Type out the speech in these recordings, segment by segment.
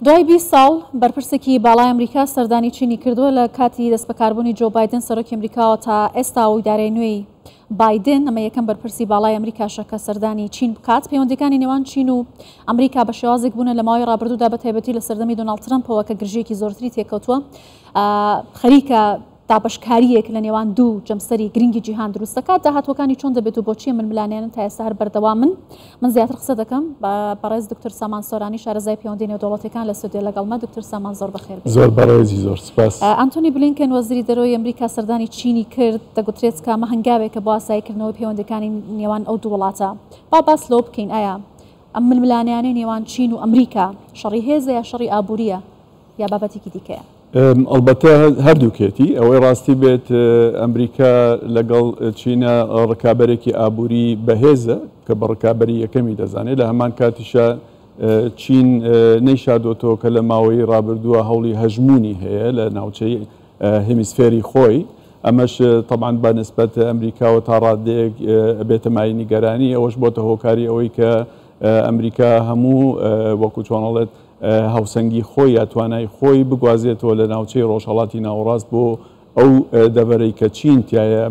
دوای 20 ساڵ بەرپرسێکی باڵای ئەمریکا سەردانی چینی کردووە. لە کاتی دەستبەکاربوونی جۆ بایدن سەرۆکی ئەمریکاوە تا ئێستا و ئیدارەی نوێی بایدن، ئەمە یەکەم بەرپرسی باڵای ئەمریکاشە کە سەردانی چین بکات. پەیوەندیەکانی نێوان چین و ئەمریکا بە شێوازێک بوونە لە ماوەی ڕابردوودا، بە تایبەتی لە سەردەمی دۆناڵد ترەمپەوە کە گرژییەکی زۆرتری تێکەوتووە، خەریکە دابەشکارییەک لە نێوان دوو جەمسەری گرنگی جیهان دروست دەکات. داهاتووەکانی چۆن دەبێت و بۆچی ململانێیانە تا ئێستا هەر بەردەوامن؟ من زیاتر قسە دەکەم بە بەڕێز دکتۆر سامان سۆرانی، شارەزای پەیوەندی نێودەوڵەتیەکان لە ستۆدیۆ لەگەڵمە. دکتۆر سامان زۆر بەخێر بێی. زۆر بەڕێزی، زۆر سپاس. ئانتۆنی بلینکن وەزیری دەرەوەی ئەمریکا سەردانی چینی کرد، دەگوترێت کە ئەمە هەنگاوێکە بۆ ئاساییکردنەوەی پەیوەندیەکانی نێوان ئەو دوو وڵاتە. با باس لەوە بکەین ئایا ئەم ململانێیانەی نێوان چین و ئەمریکا شەڕی هێزە یا شەڕی ئابوورییە یا بابەتێکی دیکەیە؟ ئەڵبەتە هەردووکێتی. ئەوەی ڕاستی بێت ئەمریکا لەگەڵ چینە ڕکابەرێکی ئابووری بەهێزە کە بە ڕکابەری یەکەمی دەزانێت، لە هەمان کاتیشا چین نەیشاردۆتەوە کە لە ماوەی ڕابردووە هەوڵی هەژموونی هەیە لە ناوچەی هێمیسفێری خۆی، ئەمەش تەبعەن بە نسبەت ئەمریکاوە تا ڕادەیەک ئەبێتە مایەی نیگەرانی، ئەوەش بۆتە هۆکاری ئەوەی کە ئەمریکا هەموو وەکو چۆن ئەڵێت هاوسەنگی خۆی یا توانای خۆی بگوازێتەوە لە ناوچەی ڕۆژهەڵاتی ناوەڕاست بۆ ئەو دەڤەرەی کە چین تیایە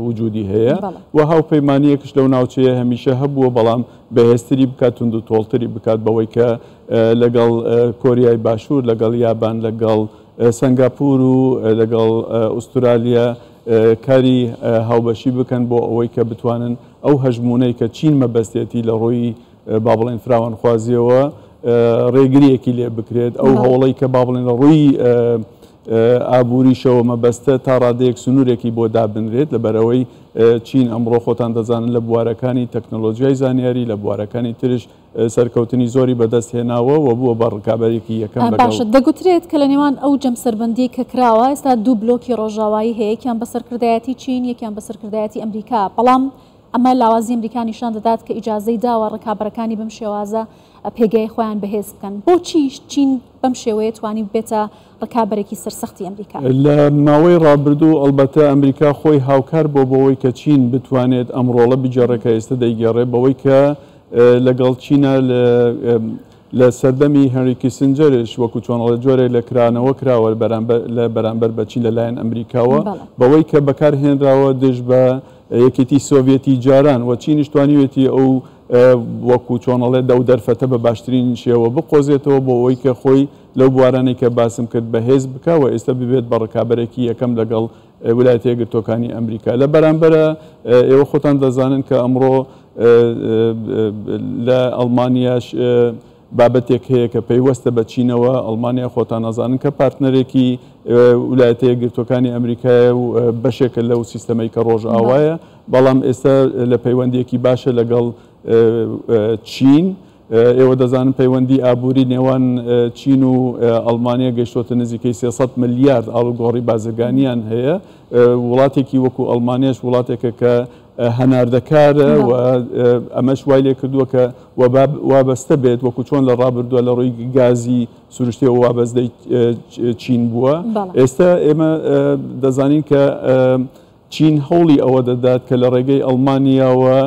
وجودی هەیە و هاوپەیمانییەکش لەو ناوچەیە هەمیشە هەبووە، بەڵام بەهێزتری بکات، توندوتۆڵتری بکات بەوەی کە لەگەڵ کۆریای باشوور، لەگەڵ یابان، لەگەڵ سەنگاپور و لەگەڵ ئوسترالیا کاری هاوبەشی بکەن بۆ ئەوەی کە بتوانن ئەو هەژموونەی کە چین مەبەستێتی لە ڕووی با بڵێن فراوانخوازیەوە ڕێگریەکی لێ بکرێت، ئەو هەوڵەی کە با بڵێن لە ڕووی ئابووریشەوە مەبەستە تا ڕادەیەک سنوورێکی بۆ دابنرێت، لەبەرئەوەی چین ئەمڕۆ خۆتان دەزانن لە بوارەکانی تەکنەلۆجیای زانیاری، لە بوارەکانی ترش سەرکەوتنی زۆری بەدەست هێناوە و بووە بە ڕکابەرێکی یەکەم لەگەڵ. باشە دەگوترێت کە لە نێوان ئەو جەمسەربەندیەی کە کراوە ئێستا دوو بلۆکی ڕۆژاوایی هەیە، یەکیان بە سەرکردایەتی چین، یەکیان بە سەرکردایەتی ئەمریکا، بەڵام ئەمە لاوازی ئەمریکا نیشان دەدات کە ئیجازەی داوە ڕکابەرەکانی بەم شێوازە پێگەی خۆیان بەهێز بکەن. بۆچی چین بەم شێوەیە توانی ببێتە ڕکابەرێکی سەرسەختی ئەمریکا؟ لە ماوەی ڕابردوو ئەڵبەتە ئەمریکا خۆی هاوکار بووە بۆوەی کە چین بتوانێت ئەم ڕۆڵە بگێڕێ کە ئێستا دەیگێڕێ، بەوەی کە لەگەڵ چینا لە سەردەمی هێنری کیسنجەرش وەکو چۆن ئەڵێ جۆرێک لە کرانەوە کراوە لە بەرامبەر بە چین لەلایەن ئەمریکاوە بەوەی کە بەکار هێنراوە دژ بە یەکێتی سۆڤیەتی جاران و چینیش توانیوێتی ئەو وەکو چۆن ئەڵێ ئەو دەرفەتە بە باشترین شێوە بقۆزێتەوە بۆ ئەوەی کە خۆی لەو بوارانەی کە باسم کرد بەهێز بکا و ئێستا ببێت بە ڕکابەرێکی یەکەم لەگەڵ ولایەتە یەکگرتووەکانی ئەمریکا. لە بەرامبەرە ئێوە خۆتان دەزانن کە ئەمڕۆ لە ئەڵمانیاش بابەتێک هەیە کە پەیوەستە بە چینەوە، ئەڵمانیا خۆتان ئەزانن کە پارتنەرێکی ولایەتە یەکگرتووەکانی ئەمریکایە و بەشێکە لەو سیستەمەی کە ڕۆژئاوایە، بەڵام ئێستا لە پەیوەندییەکی باشە لەگەڵ چین. ئێوە دەزانن پەیوەندی ئابووری نێوان چین و ئەڵمانیا گەیشتۆتە نزیکەی 300 ملیارد ئاڵوگۆڕی بازرگانیان هەیە. وڵاتێکی وەکو ئەڵمانیاش وڵاتێکە کە هەناردەکارە و ئەمەش وای لێکردووە کە وابەستە بێت وەکو چۆن لە ڕابردووە لە ڕووی گازی سروشتیەوە وابەستەی چین بووە. ئێستا ئێمە دەزانین کە چین هەوڵی ئەوە دەدات کە لە ڕێگەی ئەڵمانیاوە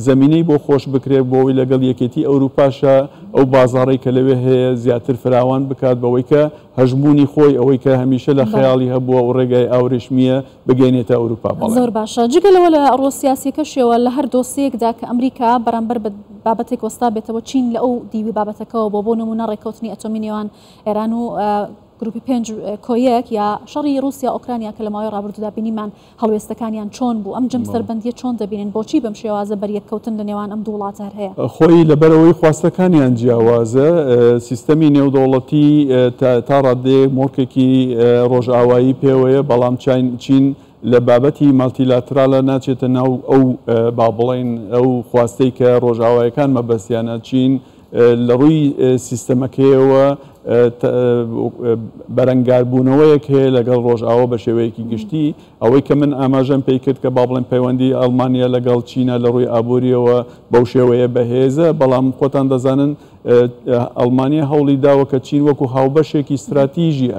زەمینەی بۆ خۆش بکرێت بۆ ئەوەی لەگەڵ یەکێتی ئەوروپاشا ئەو بازاڕەی کە لەوێ هەیە زیاتر فراوان بکات بەوەی کە هەژموونی خۆی ئەوەی کە هەمیشە لە خەیاڵی هەبووە ئەو ڕێگای ئاورێشمییە بگەینێتە ئەوروپا. بەڵێ. زۆر باشە. جگە لەوە لە ڕووە سیاسییەکەشیەوە لە هەر دۆسیەیەکدا کە ئەمریکا بەرامبەر بە بابەتێک وەستابێتەوە چین لە ئەو دیوی بابەتەکەوە بووە بۆ نموونە ڕێککەوتنی ئەتۆمی نێوان ئێران و گروپی پێنج کۆ یەک یا شەڕی ڕووسیا ئۆکرانیا کە لە ماوەی ڕابردوودا بینیمان هەڵوێستەکانیان چۆن بوو، ئەم جەمسەربەندییە چۆن دەبینن؟ بۆچی بەم شێوازە بەریەککەوتن لە نێوان ئەم دوو وڵاتە هەر هەیە؟ خۆی لەبەرئەوەی خواستەکانیان جیاوازە، سیستەمی نێودەوڵەتی تا ڕاددەیەک مۆرکێکی ڕۆژئاوایی پێوەیە، بەڵام چین لە بابەتی مالتیلاترالە ناچێتە ناو ئەو با بڵێین ئەو خواستەی کە ڕۆژئاوایەکان مەبەستیانە، چین لە ڕووی سیستەمەکەیەوە بەرەنگاربوونەوەیەک هەیە لەگەڵ ڕۆژئاوا بە شێوەیەکی گشتی. ئەوەی کە من ئاماژەم پێی کرد کە با بڵێن پەیوەندی ئەڵمانیا لەگەڵ چینە لە ڕووی ئابوورییەوە بەو شێوەیە بەهێزە، بەڵام خۆتان دەزانن ئەڵمانیا هەوڵی داوە کە چین وەکو هاوبەشێکی ستراتیژی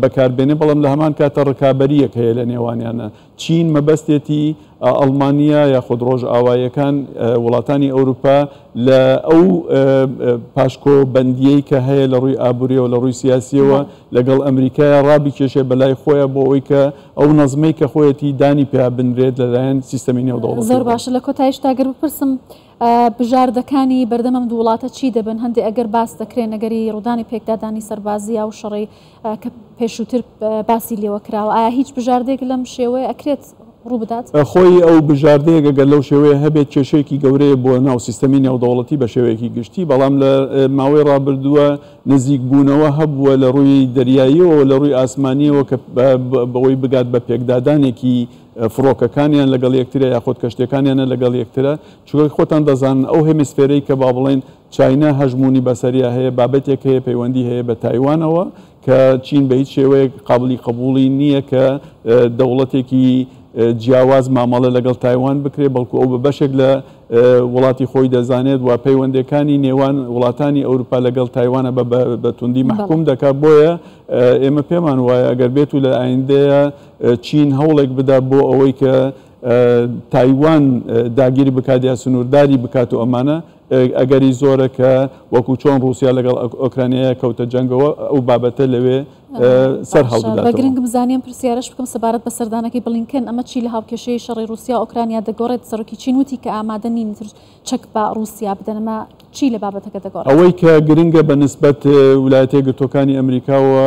بەکاربێنێ، بەڵام لە هەمان کاتە ڕکابەرییەک هەیە لە نێوانیانە. چین مەبەستێتی ئەڵمانیا یاخود ڕۆژئاواییەکان وڵاتانی ئەوروپا لە ئەو پاشکۆ بەندیەی کە هەیە لە ڕووی ئابووریەوە لە ڕووی سیاسیەوە لەگەڵ ئەمریکایە ڕابیکێشێ بەلای خۆیە بۆ ئەوەی کە ئەو نەزمەی کە خۆیەتی دانی پیا بنرێت لەلایەن سیستەمی نێودەوڵەتیەوە. زۆر باشە لە کۆتایشدا گەر بپرسم بژاردەکانی بەردەم ئەم دوو وڵاتە چی دەبن؟ هەندێ ئەگەر باس دەکرێن ئەگەری ڕوودانی پێکدادانی سەربازی ئەو شەڕەی کە پێشووتر باسی لێوە کراوە، ئایا هیچ بژاردەیەک لەم شێوەیە ئەکرێت ڕوو بدات؟ خۆی ئەو بژاردەیەک ئەگەر لەو شێوەیە هەبێت کێشەیەکی گەورەیە بۆ ناو سیستەمی نێودەوڵەتی بە شێوەیەکی گشتی، بەڵام لە ماوەی ڕابردووە نزیکبوونەوە هەبووە لە ڕووی دەریاییەوە و لە ڕووی ئاسمانییەوە کە بەوەی بگات بە پێکدادانێکی فڕۆکەکانیان لەگەڵ یەکترە یاخود کەشتیەکانیانە لەگەڵ یەکترە، چونکە خۆتان دەزانن ئەو هێمیسفێرەی کە با بڵێین چاینا هەژموونی بەسەریا هەیە بابەتێک هەیە پەیوەندی هەیە بە تایوانەوە کە چین بە هیچ شێوەیەک قابلی قبوڵی نییە کە دەوڵەتێکی جیاواز مامەڵە لەگەڵ تایوان بکرێت، بەڵکو ئەو بە بەشێک لە وڵاتی خۆی دەزانێت و پەیوەندیەکانی نێوان وڵاتانی ئەوروپا لەگەڵ تایوانە بە توندی مەحکوم دەکات. بۆیە ئێمە پێمان وایە ئەگەر بێت و لە ئایندەیە چین هەوڵێک بدا بۆ ئەوەی کە تایوان داگیر بکات یا سنوورداری بکات و ئەمانە، ئەگەری زۆرە کە وەکو چۆن ڕووسیا لەگەڵ ئۆکرانیایە کەوتە جەنگەوە، ئەو بابەتە لەوێ سەر هەڵبداتەوە. بە گرنگم زانی ئەم پرسیارەش بکەم سەبارەت بە سەردانەکەی بلینکن، ئەمە چی لە هاوکێشەی شەڕی ڕووسیا و ئۆکرانیا دەگۆڕێت؟ سەرۆکی چین وتی کە ئامادە نین ئیتر چەک بە ڕووسیا بدەن، ئەمە چی لە بابەتەکە دەگۆڕێت؟ ئەوەی کە گرنگە بە نسبەت ولایەتە یەکگرتووەکانی ئەمریکاوە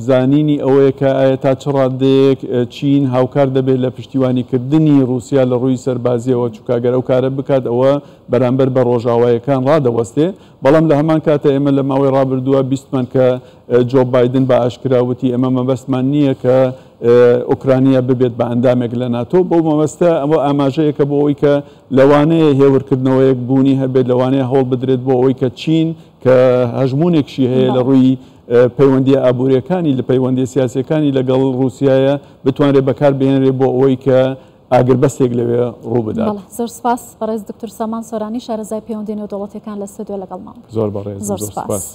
زانینی ئەوەیە کە ئایا تا چ ڕاددەیەک چین هاوکار دەبێت لە پشتیوانیکردنی ڕووسیا لە ڕووی سەربازییەوە، چونکە ئەگەر ئەو کارە بکات ئەوە بەرامبەر بە ڕۆژاوایەکان ڕادەوەستێ، بەڵام لە هەمان کاتا ئێمە لە ماوەی ڕابردووە بیستمان کە جۆ بایدن بە ئاشکرا وتی ئێمە مەبەستمان نییە کە ئۆکرانیا ببێت بە ئەندامێک لە ناتۆ، بەو مەبەستە ئەوە ئاماژەیەکە بۆ ئەوەی کە لەوانەیە هێورکردنەوەیەک بوونی هەبێت، لەوانەیە هەوڵ بدرێت بۆ ئەوەی کە چین کە هەژموونێکشی هەیە لە ڕووی پەیوەندییە ئابوورییەکانی، لە پەیوەندییە سیاسییەکانی لەگەڵ ڕووسیایە بتوانرێت بەکار بهێنرێت بۆ ئەوەی کە ئاگربەستێک لەوێ ڕوو بدات. بەڵێ زۆر سپاس بەڕێز دکتۆر سامان سۆرانی شارەزای پەیوەندیە نێودەوڵەتیەکان لە ستۆدیۆ لەگەڵمان. زۆر بەڕێزم زۆر زۆر سپاس. سپاس.